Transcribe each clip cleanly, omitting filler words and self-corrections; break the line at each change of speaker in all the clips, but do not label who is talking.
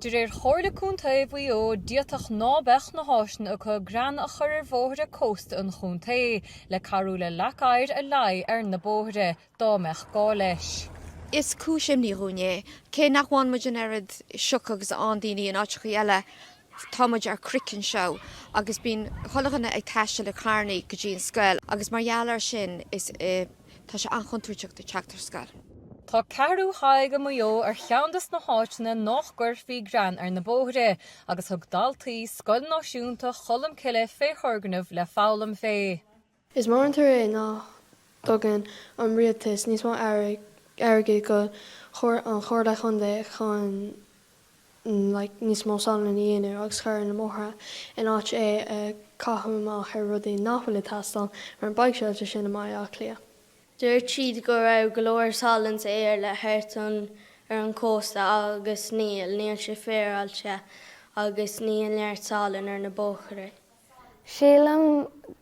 De réir Chomhairle Contae Mhaigh Eo, d'fhéadfadh ná beadh na háiseanna acu grean a chur ar bhóithre cósta an chontae le cabhrú le leac oighir a leá ar na bóithre, dá mbeadh gá leis.
Is cúis imní dhúinn é. Cé nach bhfaigheann muid an oiread sioc agus a fhaigheann daoine in áiteachaí eile, tá muid ar chnoic anseo agus bíonn chuile dhuine ag taisteal i carrannaí go dtí an scoil agus mar gheall air sin is tá sé an-chontúirteach do teacht ar scoil.
Tá Ceathrú Thaidhg i Maigh Eo ar cheann des na háiteanna nách gcuirfí grean ar na bóithre agus thug daltaí Scoil Náisiúnta Cholm Cille fé thurgnamh le foghlaim fé.
Is mór an trua é nach dtugann an rialtas níos mó airgid go an Chomhairle Chontae chun like níos mó salann a dhéanamh agus chur ar na mbóithre in áit é a chaitheamh amach ar rudaí nach bhfuil ag teastáil mar an bike shelter sin i mBaile Átha Cliath.
Dúirt siad go raibh go leor salann sa aer le thart an ar an cósta agus níl, níl sé féaráilte agus níl neart salann ar na bóithre.
Sílim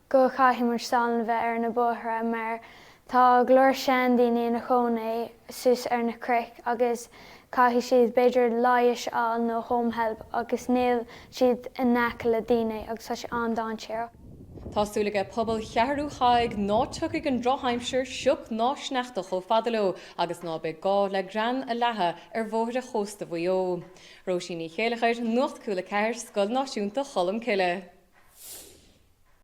go chaithfidh muid salann a bheith ar na bóithre mar tá go leor seandaoine ina chónaí suas ar na cnoic agus caithfidh siad b'fhéidir leigheas a fháil nó home help agus níl siad in aice le daoine agus tá sé an-dainséarach.
Tá súil aige pobal Cheathrú Thaidhg ná tiocfaidh an drochaimsir, sioc ná sneachta chomh fada leo agus ná beidh gá le grean a leathadh ar bhóithre chósta Mhaigh Eo. Róisín Ní Chéileachair, Nuacht Cúla 4, Scoil Náisiúnta Cholm Cille.